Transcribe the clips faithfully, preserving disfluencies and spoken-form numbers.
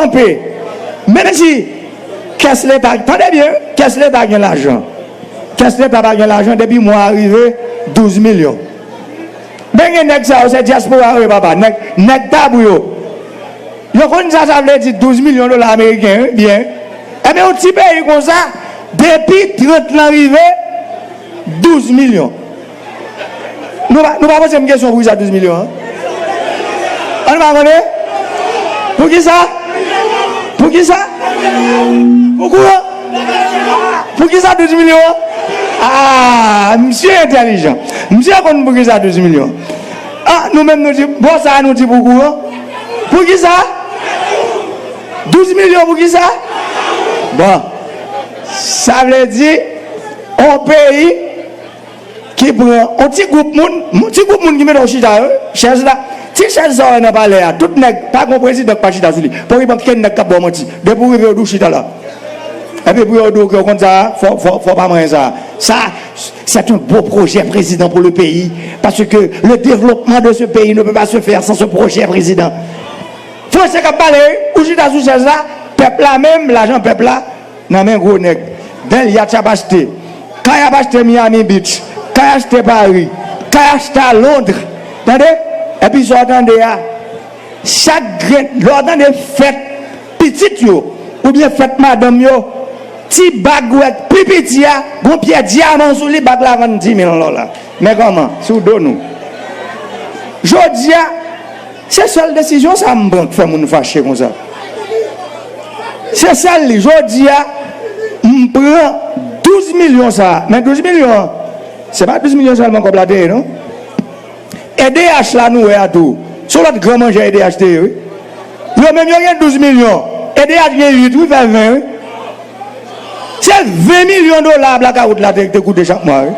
twonpe. Menm si kès Leta, tande byen, kès Leta gen lajan. Kès Leta pa gen lajan depi mwa a rive douz milyon. Men gen nèg sa yo, se dyaspora yo ye, papa. Nèg, nèg Tabou yo. Yo konn sa sa vle di douz milyon dola ameriken, wi, byen. Ebyen, yon ti peyi konsa, depi trant lan rive, douz milyon. Nou pa, nou pa poze m kesyon poukisa douz milyon an? An nou pa konnen? Poukisa? Poukisa? Pou kouran? Poukisa douz milyon an? Ah, misye entèlijan. Misye konn poukisa douz milyon. Ah, nou menm nou di, bò sa a nou di pou kouran. Poukisa? Douz milyon poukisa? Bon, sa vle di, yon peyi ki pran yon ti gwoup moun, yon ti gwoup moun ki mete w chita, wi, chèz la, ti chèz sa w wè nan palè a, tout nèg, pa gen prezidan k pa chita sou li. Poko gen nèg k ap ba w manti. Depi w rive, yo di w chita la. Epi pou yo di w ke w konn sa, fò, fò, fò pa manyen sa. Ça, c'est un beau projet, président, pour le pays. Parce que le développement de ce pays ne peut pas se faire sans ce projet, président. Franse k ap pale, wi. Ou chita sou chèz la, pèp la menm, lajan pèp la, nan men gwo nèg. Bèl yat y ap achte. Kay y ap achte Miami Beach. Kay achte Paris. Kay achte a Londres. Tande? Epi sa w tande a, chak grenn, lè w tande fèt pitit yo, oubyen fèt madanm yo, ti bag ou wè pi piti a, gon pyè dyaman sou li, bag la vann di mil dola. Men kòman? Sou do nou. Jodi a, se sèl desizyon sa m pran k fè moun fache konsa. Se sèl li. Jodi a, m pran douz milyon sa. Men douz milyon an, se pa douz milyon sèlman kòb la te ye, non. E D H la nou wè a tou. Se yon lòt gran manjè E D H te ye, wi. Yo menm yo gen douz milyon. E D H gen uit, wi, fè ven, wi. Se ven milyon dola blakawout la te, te koute chak mwa, wi.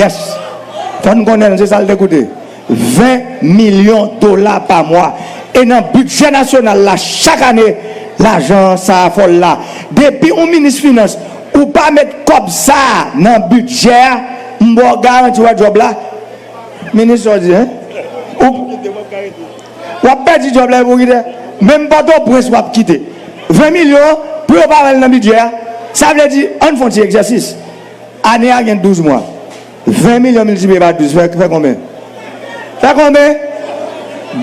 Yes. Fò n konnen l, se sa l te koute. Ven milyon dola pa mwa. E nan bidjè nasyonal la, chak ane, lajan sa a fò l la. Depi yon minis finans, ou pa met kòb sa a nan bidjè a, m ba w garanti w wè djòb la. Minis sa w di, en? Ou, w ap pèdi djòb la epi w kite. Menm Pòtoprens w ap kite. Ven milyon, pou yo pa wè l nan bidjè a. Sa vle di, ann fè yon ti egzèsis. Ane a gen douz mwa. Ven milyon miltipliye pa douz, fè, fè konbyen? Fè konbyen?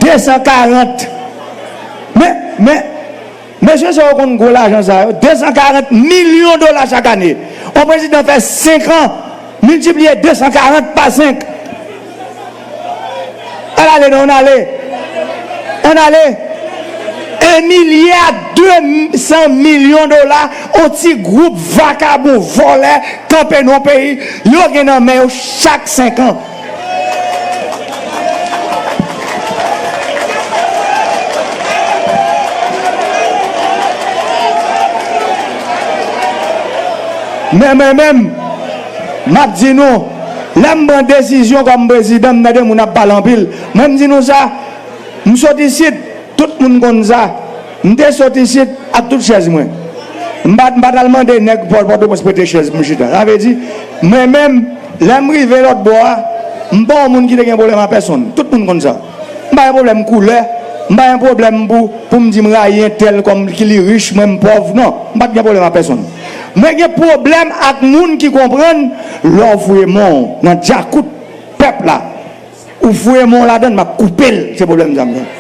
De san karant. Men, men, mesye sa yo konn gwo lajan sa yo. De san karant milyon dola chak ane. Yon prezidan fè senk an, miltipliye de san karant pa senk. Al ale non, ann ale. Ann ale. Un milliard deux cents millions dola, yon ti gwoup vakabon, vòlè, kanpe nan yon peyi, yo gen nan men yo chak senk an. Men mwen menm, m ap di nou, lè m pran desizyon kòm prezidan, m tande moun ap pale anpil. Mwen, m di nou sa, m sot isit, tout moun konn sa. M te sot isit ak tout chèz mwen. M pa, m pa t al mande nèg Pò-, Pòtoprens prete chèz pou m chita. Sa vle di, mwen menm, lè m rive lòt bò a, m pa yon moun ki te gen pwoblèm ak pèsonn. Tout moun konn sa. M pa gen pwoblèm koulè, m pa gen pwoblèm pou, pou m di m rayi entèl kòm ki li rich, mwen m pòv. Non, m pa t gen pwoblèm ak pèsonn. Mwen gen pwoblèm ak moun ki konprann lè w voye men w nan djakout pèp la, ou voye men w ladan l, m ap koupe l. Se pwoblèm sa m gen.